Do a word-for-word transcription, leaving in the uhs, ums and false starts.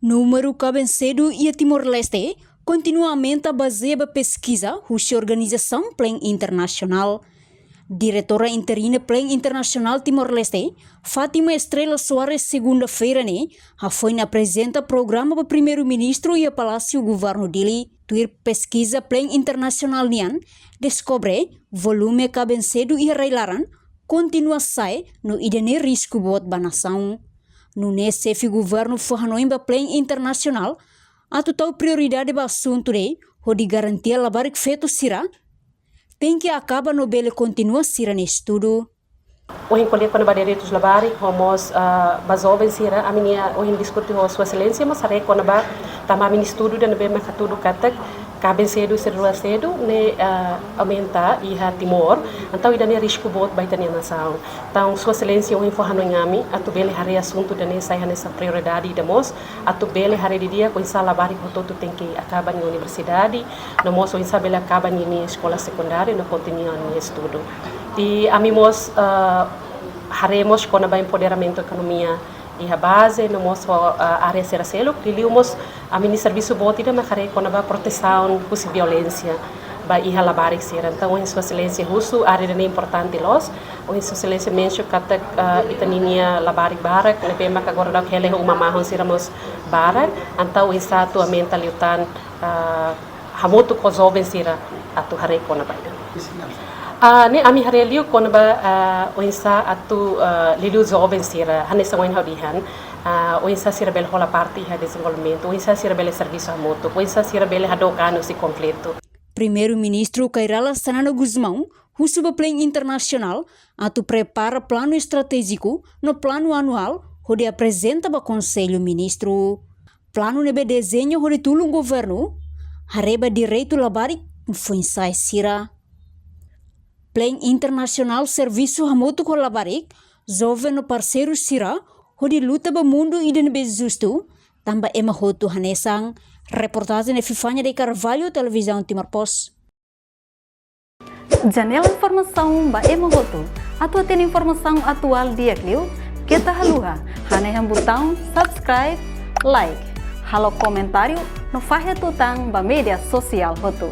Númeru kaben sedu iha Timor-Leste kontinua aumenta bazeia ba peskiza husi organizasaun Plan Internasionál. Diretora Interina Plan Internasionál Timor-Leste, Fátima Estrela Soares, segunda-feira ne'e hafoin aprezenta programa ba Primeiru-Ministru iha Palásiu Governu Dili. Tuir peskiza Plan Internasionál nian deskobre volume kaben sedu iha rai-laran kontinua sa'e no ida-ne'e risku boot ba nasaun. Nune'e xefe governu fó hanoin ba Plan Internasionál atu tau prioridade ba asuntu ne'e hodi garantia labarik feto sira tenke akaba no bele kontinua sira-nia estudu. Ohin ko'alia kona-ba direitus labarik, ho mós, ah, ba joven sira, ami-nia ohin diskute ho Sua Exelénsia mós haree kona-ba tanba ami-nia estudu ida ne'ebé mak hatudu katak kaben sedu, sira rua sedu ne'e, ah, aumenta iha Timor, entaun ida-ne'e risku boot ba ita-nia nasaun. Entaun Sua Exelénsia ohin fó hanoin ami atu bele haree asuntu ida-ne'e sai hanesan prioridade ida mós, atu bele haree didi'ak oinsá labarik hotu-hotu tenke akaba nia universidade, no mós oinsá bele akaba nia, nia eskola sekundária no kontinua nia estudu. I ami mós, ah, haree mós kona-ba empoderamentu ekonomia iha baze, no mós ho, ah, área sira seluk, liuliu mós ami-nia servisu boot ida mak haree kona-ba protesaun husi violénsia ba iha labarik sira. Entaun, ohin Sua Exelénsia husu área ida-ne'e importante loos, ohin Sua Exelénsia mensiona katak, ah, ita ninia labarik barak, ne'ebé mak agora daudaun hela iha uma mahon sira mós barak, entaun oinsá atu aumenta liután, ah, hamutuk ho joven sira atu haree kona-ba ida-ne'e. Ah, ne'e ami haree liu kona-ba, ah, oinsá atu, ah, liuliu joven sira, hanesan ohin ha'u dehan, ah, oinsá sira bele hola parte iha dezenvolvimentu, oinsá sira bele servisu hamutuk, oinsá sira bele hadook an husi konflitu. Primeiru-Ministru Kay Rala Xanana Gusmão husu ba Plan Internasionál atu prepara planu estratéjiku no planu anuál hodi aprezenta ba Konsellu Ministru. Planu ne'ebé dezeña hodi tulun governu haree ba direitu labarik foin-sa'e sira. Plan Internasionál servisu hamutuk ho labarik, joven no parseiru sira hodi luta ba mundu ida ne'ebé justu, tanba ema hotu hanesan. Reportajen Epifania de Carvalho, Televizaun Timor Post. Janela informasaun ba ema hotu. Atu hatene informasaun atuál di'ak liu, keta haluha hanehan butaun subscribe, like, halo komentáriu no fahe tutan ba média sosiál hotu.